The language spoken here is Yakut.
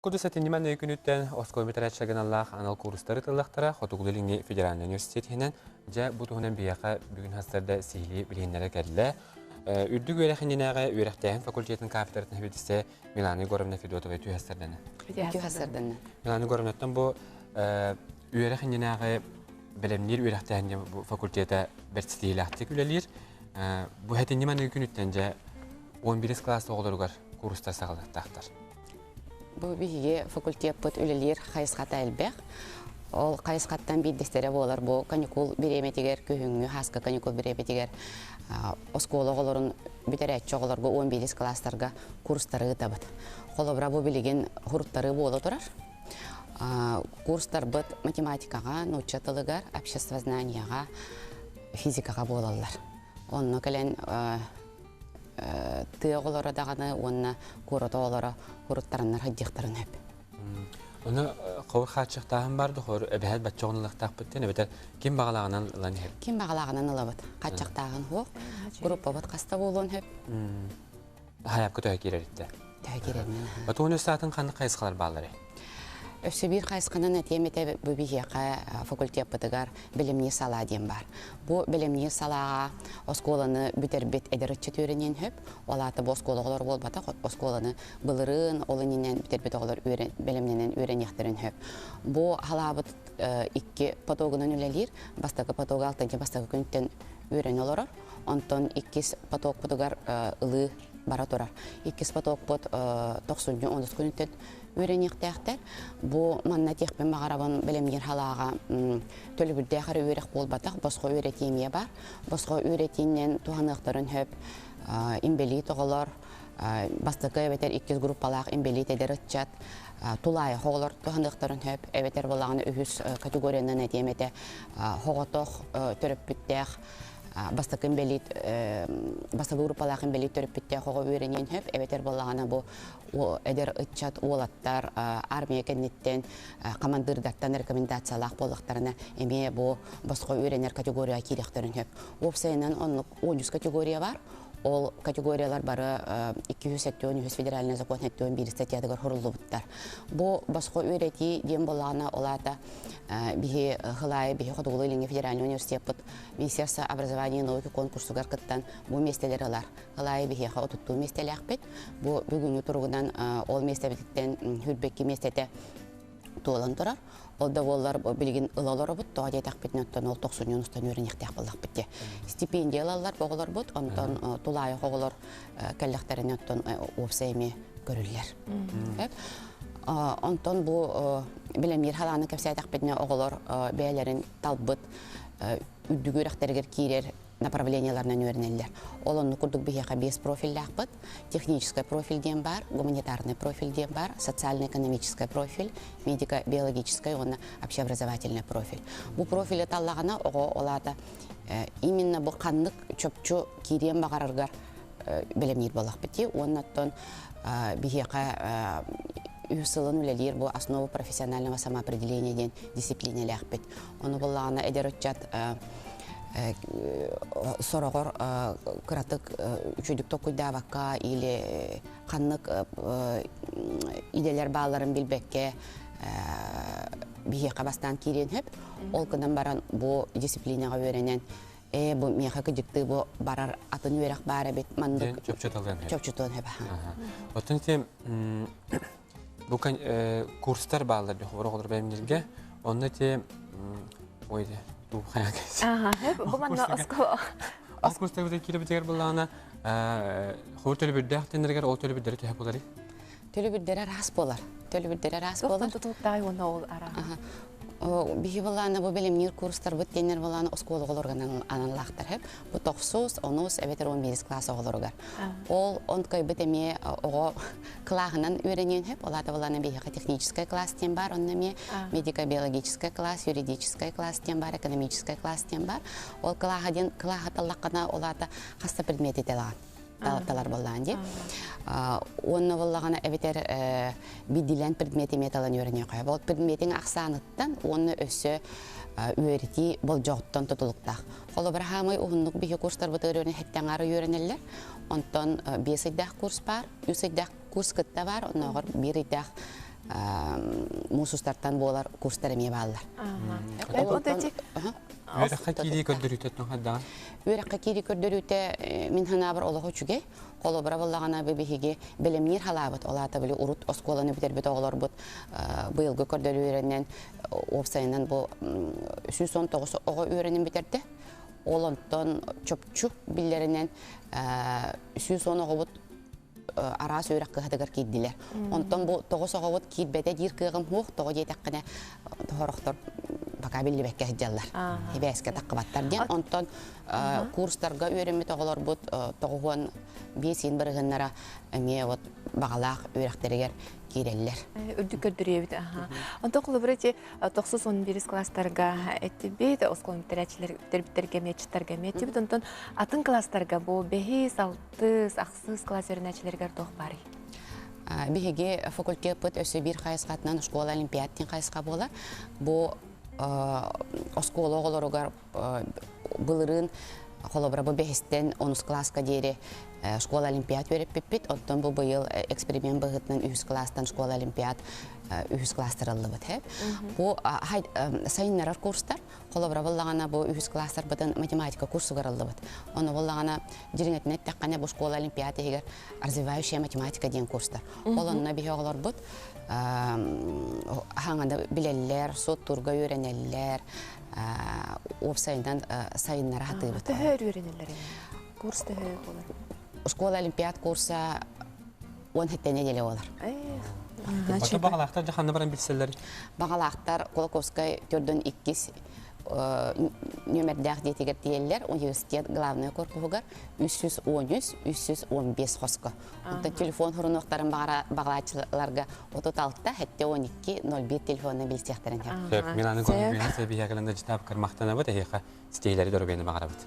Кудус этинньимэн өй күнүттэн оскуола бүтэрээччилэргэ аналлаах анал куурустары ыллахтара Хотугулуу-Илиҥҥи федеральнай университет иһинэн дьэ бу туһунан биһиэхэ бүгүн хастарда сиһилии билиһиннэрэ кэллэ. Үрдүк үөрэх иннинээҕи үөрэхтээһин факультетын кафедратын сэбиэдиссэйэ Милана Егоровна Федотова үтүө хастардана. Үтүө хастардана. Милана Егоровнаттан бу үөрэх иннинээҕи бэлэмниир үөрэхтээһин бу факультета бэрт ситиһиилээхтик үлэлиир. Бу этинньимэн өй күнүттэн дьэ 11 кылаас оҕолоругар куурустар саҕалыахтаахтар. Бу биһиги факультеппыт үлэлиир хайысхата элбэх. Ол хайысхаттан биирдэстэрэ буолар бу каникул бириэмэтигэр, күһүҥҥү хааска каникул бириэмэтигэр оскуола оҕолорун бүтэрээччи оҕолорго 11 кылаастарга курстары ыытабыт. Холобура бу билигин хуруттары буола турар. Курстарбыт математикаҕа, нуучча тылыгар, обществознанияҕа, физикаҕа буолаллар. Онно кэлэн тыа оҕолоро даҕаны уонна куорат оҕолоро уруттараннар сылдьыахтарын сөп. Ону ховор хааччахтааһын бар да хор эбэһэт баччоҕун ылыахтаахпыт диэн эбэтэр ким баҕалааҕынан ылан иһэр. Ким баҕалааҕынан ылабыт. Хааччахтааһын суох. Группабыт хаста буолуон сөп. Хайапка төһө киирэриттэ? Төһө киирэринэн. Отуон өс саатын ханнык хайысхалар баалларый? Өссө биир хайысханан этиэм этэ бу биһиэхэ факультеппытыгар бэлэмниир салаа диэн баар. Бу бэлэмниир салааҕа оскуоланы бүтэрбит эдэр ыччат үөрэниэн сөп. Ол аата бу оскуола оҕолор буолбатах, оскуоланы былырыын ол иннинэн бүтэрбит оҕолор бэлэмнэнэн үөрэниэхтэрин сөп. Бу халаабыт икки потогунан үлэлиир. Бастакы потога алтынчы бастакы күнтэн үөрэнэ олорор. Онтон иккис потокпутугар ылыы бара турар. Иккис потокпут тохсунньу онус күнүттэн үөрэниэхтээхтэр. Бу манна этиэхпин баҕарабын бэлэмниир халааҕа төлөбүрдээх эрэ үөрэх буолбатах, босхо үөрэтии эмиэ бар. Босхо үөрэтиинэн туһаныахтарын сөп инбэлиит оҕолор, бастакы эбэтэр иккис группалаах инбэлиит эдэр ыччат, тулаайах оҕолор туһаныахтарын сөп, эбэтэр буоллаҕына үһүс категориянан этиэм этэ, соҕотох төрөппүттээх бастакы инбэлиит бастакы группалаах инбэлиит төрөппүттээх оҕо үөрэниэн сөп эбэтэр буоллаҕына бу эдэр ыччат уолаттар армия кэнниттэн хамандыырдартан рекомендациялаах буоллахтарына эмиэ бу босхо үөрэнэр категорияҕа киириэхтэрин сөп. Уопсайынан оннук 13 категория бар. Ол категориялар бары 273 федеральный закон 71 статьятыгар суруллубуттар. Бу босхо үөрэтии диэн буоллаҕына ол аата биһи Хылаайы биһи Хотугулуу-Илиҥҥи федеральный университеппыт Министерство образования и науки конкурсугар кыттан бу миэстэлэри ылар. Ылаайы биһиэхэ отуттуу миэстэлээхпит. Бу бүгүҥҥү туругунан ол миэстэбититтэн хүрбэкки миэстэтэ туолан турар. Ол да буоллар билигин ыла олоробут, тоҕо диэтэхпитинэ оттон ол тохсунньу устан үөрэниэхтээх буоллахпыт дии. Стипендия ылаллар бу оҕолорбут, онтон тулаайах оҕолор кэллэхтэринэ оттон уопсай эмиэ көрүллэр. Онтон бу билэмиир халааны кэпсээтэхпитинэ оҕолор бэйэлэрин талбыт үрдүк үөрэхтэригэр киирэр направлениеларынан үөрэнэллэр. Ол оннук курдук биһиэхэ биэс профильлаахпыт. Техническай профиль диэн баар, гуманитарный профиль диэн баар, социально-экономическай профиль, медико-биологическай уонна общеобразовательный профиль. Бу профили таллаҕына оҕо ол аата именно бу ханнык чопчу киириэн баҕараргар бэлэмниир буоллахпыт дии. Уонна оттон биһиэхэ үһүс сылын үлэлиир бу основа профессионального самоопределения диэн дисциплинэлээхпит. Ону буллаҕына эдэр ыччат сороҕор кыратык үчүгдүк толкуйдаабакка или ханнык идэлэр баалларын билбэккэ биһиэхэ бастаан киириэн сөп. Ол гынан баран бу дисциплинаҕа үөрэнэн ээ бу миэхэ кыдьыктыы бу барар атын үөрэх баар эбит маннык чопчуталыан сөп. Чопчутуон сөп. Оттон ити бу курстар бааллар дьохобор оҕолор бэлэмниргэ онно ити ой дуу хайа бу манна оскуола Ол курстарбытын киирбитигэр буллаҕына хор төлөбүрдээх теннэригэр ол төлөбүрдэри төһө буоларый? Төлөбүрдэрэ араас буолар. Төлөбүрдэрэ араас буолар. Тутулуктаай уонна ол араас. Биһи былаана бу бэлэмниир курстарбыт диэннэр былаана оскуола оҕолоругар аналлаахтар хэп. Бу тохсус, онус эбэтэр 11 класс оҕолоругар. Ол онткайбыт эмиэ оҕо кылааһынан үөрэниэн хэп. Ол аата былаана биһиэхэ техническай класс диэн бар, онно эмиэ медико-биологическай класс, юридическай класс диэн бар, экономическай класс диэн бар. Ол кылааһа диэн кылааһа таллаххына ол аата хаста предмети талаҕын талар буоллаҕын дии. Уонна буоллаҕына эбэтэр бидилэн предмети эмиэ талан үөрэниэххэ. Ол предметиҥ ахсааныттан уонна өссө үөрэтии болдьоҕуттан тутулуктаах. Холобура, хаамай уһуннук биһи курстарбытыгар үөрэнэ хэттэн аары үөрэнэллэр. Онтон биэс ыйдаах курс баар, үс ыйдаах курс кытта баар, оннооҕор биир ыйдаах. Муус устартан буолар курстар эмиэ бааллар. Үөрэххэ киирии көрдөрүүтэ хайдаҕын? Үөрэххэ киирии көрдөрүүтэ мин санаабар олох үчүгэй. Холобура буоллаҕына бу биһиги бэлэмниир халаабыт, ол аата били урут оскуоланы бүтэрбит оҕолорбут быйылгы көрдөрүүлэринэн уопсайынан бу 119 оҕо үөрэнэн бүтэрдэ. Ол онтон чопчу биллэринэн 110 оҕобут араас үөрэх кыһатыгар киирдилэр. Онтон бу тоҕус оҕобут киирбэтэ диир кыаҕым суох, тоҕо диэтэххинэ хорохтор пока биллибэккэ сылдьаллар. Хибээскэ таххыбаттар диэн. Онтон курстарга үөрэммит оҕолорбут тоҕуһуон биэс иин бырыһыннара эмиэ вот баҕалаах үөрэхтэригэр киирэллэр. Үрдүк көрдөрүөбүт. Онтон холобура ити тохсус он бирис класстарга эттибит, оскуола бүтэрээччилэр бүтэрбиттэргэ эмиэ чыттарга эмиэ эттибит. Онтон атын класстарга бу бэһис, алтыс, ахсыс класс үөрэнээччилэригэр туох баарый? Биһиги факультеппыт өссө биир хайысхатынан школа олимпиад диэн хайысха буолар. Бу оскуола оҕолоругар былырыын холобура бу бэһистэн онус кылааска диэри школа олимпиад үөрэппиппит. Оттон бу быйыл эксперимент быһыытынан үһүс кылаастан школа олимпиад үһүс кылаастарыллыбыт. Бу сайыннарар курстар холобура буллаҕына бу үһүс кылаастарбытын математика курсугар ыллыбыт. Ону буллаҕына дьириҥэтин эттэххинэ бу школа олимпиад иһигэр развивающая математика диэн курстар. Ол онно биһи оҕолорбут хаҥада билэллэр, суоттуурга үөрэнэллэр, уопсайынан сайыннара сатыыбыт. Төһө үөрэнэллэр Курс төһө буолар? Школа олимпиад курса он хэттэ неделя болар. Ото баҕалаахтар дьаханна баран билсэллэр. Баҕалаахтар Кулаковскай төрдөн иккис нүөмэрдээх диэтигэр тиийэллэр университет главный корпуһугар 313 315 хоско. Онтон телефон хурунуохтарын баҕалааччыларга 36 712 01 телефонна билсиэхтэрин сөп. Миланы көрбүнэн сэбиһэ кэлэн да житап кырмахтанабыт эһиэхэ стейлери дөрөбүөнү баҕарабыт.